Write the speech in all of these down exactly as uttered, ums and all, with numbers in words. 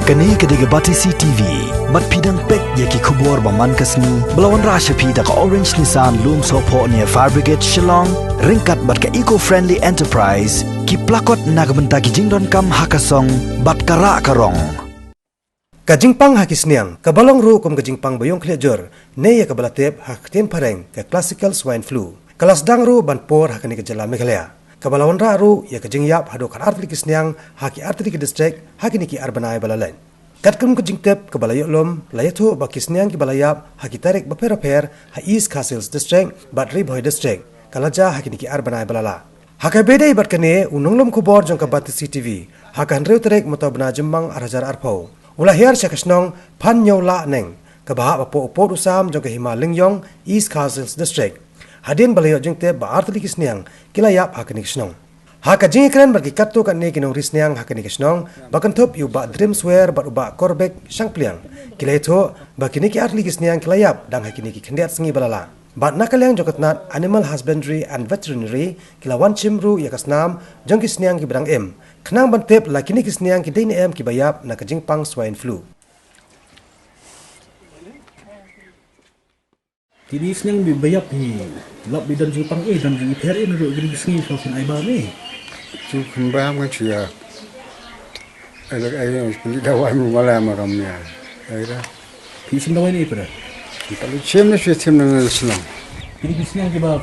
Kane ka dei ka Batesi T V, bad phi dang peit ïa ki khubor ba man ka sngi, ba la wanrah sha phi da ka Orange Nissan Lumsohphoh near Fire Brigade Shillong, ryngkat bad ka Eco Friendly Enterprise, ki plakot na ka bynta ki jingdonkam ha ka song, bad ka rah ka rong. Ka jingpang ha ki sniang, kaba long ruh kum ka jingpang ba ïong khlieh jur, ne ïa kaba la tip ha ka ktien phareng, ka classical swine flu, ka la sdang ruh ban por ha kane ka jylla Meghalaya. Kaba la wanrah ruh ïa ka jingïap haduh khatar tylli ki sniang ha ki artylli ki district ha kine ki ar bnai ba la leit. Katkum ka jingtip kaba la ïoh lum, la ïathuh ba ki sniang kiba la ïap ha ki tarik bapher bapher ha East Khasi Hills District bad Ri Bhoi District, ka la jia ha kine ki ar bnai ba la lah. Ha kaba ïadei bad kane, u nonglum khubor jong ka Batesi T V, ha ka hynriew tarik mynta u bnai Jymmang ar hajar arphew, u la hiar sha ka shnong Phanñiewlahneng, kaba hap hapoh u pud u sam jong ka Hima Lyngïong, East Khasi Hills District, hadien ba la ïoh jingtip ba artylli ki sniang ki la ïap ha kane ka shnong. Ha ka jingïakren bad ki katto katne ki nongri sniang ha kane ka shnong, ba kynthup ïa u Bah Drimswer bad u Bah Korbek Shangpliang, ki la ïathuh ba kine ki artylli ki sniang ki la ïap dang ha kine ki khyndiat sngi ba la lah. Bad na ka liang jong ka tnad Animal Husbandry and Veterinary, ki la wan shim ruh ïa ka snam jong ki sniang kiba dang im, khnang ban tip la kine ki sniang ki dei ne em kiba ïap na ka jingpang swine flu. Kine ki sniang ba ïap hi, lap ba don jingpang eh, don jingïapher eh, naduh kine ki sngi shu sien ai ba me. Chu kham bam kan chu ïa. Ai lak ai pynlong dawai ma la ma ram ïa. Ai da. Phi shim dawai ne phi da? Phi shim ne phi shim ne sniang. Kine ki sniang kiba,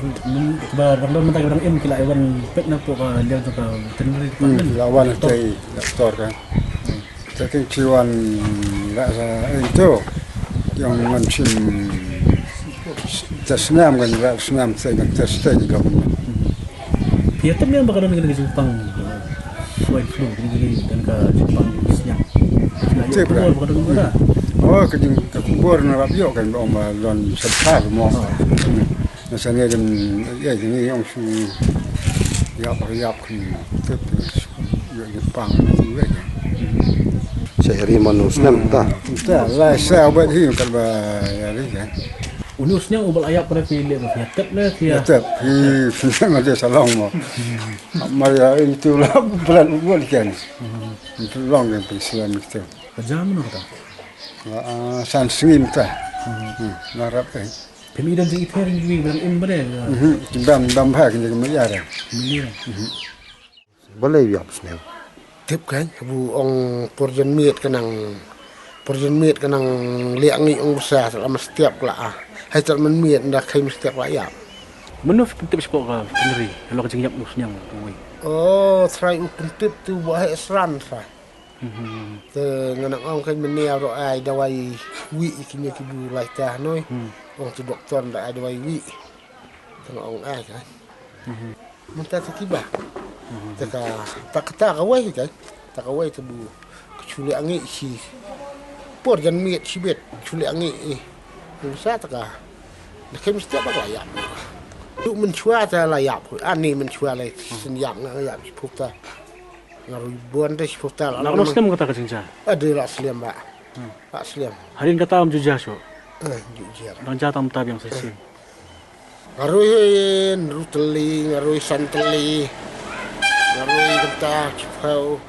kiba dang don mynta kiba dang im ki la ai wan peit na pdeng ka liang jong ka veterinary department. Hmm, la wan te doktor kan. Te kin chi wan la sa ento. Ïong wan shim te sniang kan la sniang te kan te te kan. Phi ïa tip ne em ba ka don kane ka jingpang, uh, swine flu, kane ka don ka jingpang sniang. Phi la ïoh khubor ba ka don kane ka. Oh, ka jing ka khubor nga la ïoh kan ba ong ba don sha Dkhar mo. Ah. Hmm. Nga sa ngeit ïa kane ong shu ïap ïap kan tip ïoh jingpang tu wei. Sa ri manu snem ta. Ta la sa ba hi kan ba ïa ri kan. Une u sniang uba la ïap, phi leh ba phi tep ne phi. Tep, phi sniang ada sa long mo. Mar ïa itu la plan u buat kan. Itu long kan phi sniang itu. Ka jam no ta. Ah, san sngi mynta. Hmm, ngarap eh. Phi mi don jingïapher ïa kiwei ba dang im ba ne. Mhm, dang dang ha kine ki maya re. Maya. Mhm. Balei ïap sniang? Tip kan, bu ong por jan miet ka nang, por jan miet ka nang liak ngi ong bsa, sa la mestiap la ah. Hai sa man miet nda khai mestiap la ïap. Mano phi pyntip sha ka veterinary halor ka jingïap u sniang uwei? Oh, trai u pyntip tu ba hai sran trai. Mhm. Te nga nang ong kan menia ro ai dawai wi kine ki bu lai ta noi. Hmm. Ong tu doktor nda ai dawai wi. Te nga ong ai kan. Mhm. Mynta te kiba. Mhm. Te ka, ta ka, ta kawei kan. Ta kawei te bu. Ka chule angi shi. Por jan miet shi bet. Chule angi eh. Mynta te ka. Nda kai mesti ba la ïap. Tu mynchwa ta la ïap. Ani mynchwa la sin ïap nga ïap shi puk ta. Nga rui bon te shi puk ta la. La kano snem kata ka jingjia? Ade la slem ba. Hmm. La slem. Hadien kata ym ju jia shuh? Eh, ju jia. Dang jia tang mynta biang sa shisien. Nga rui hynriew tylli, nga rui san tylli, nga rui kynta shiphew.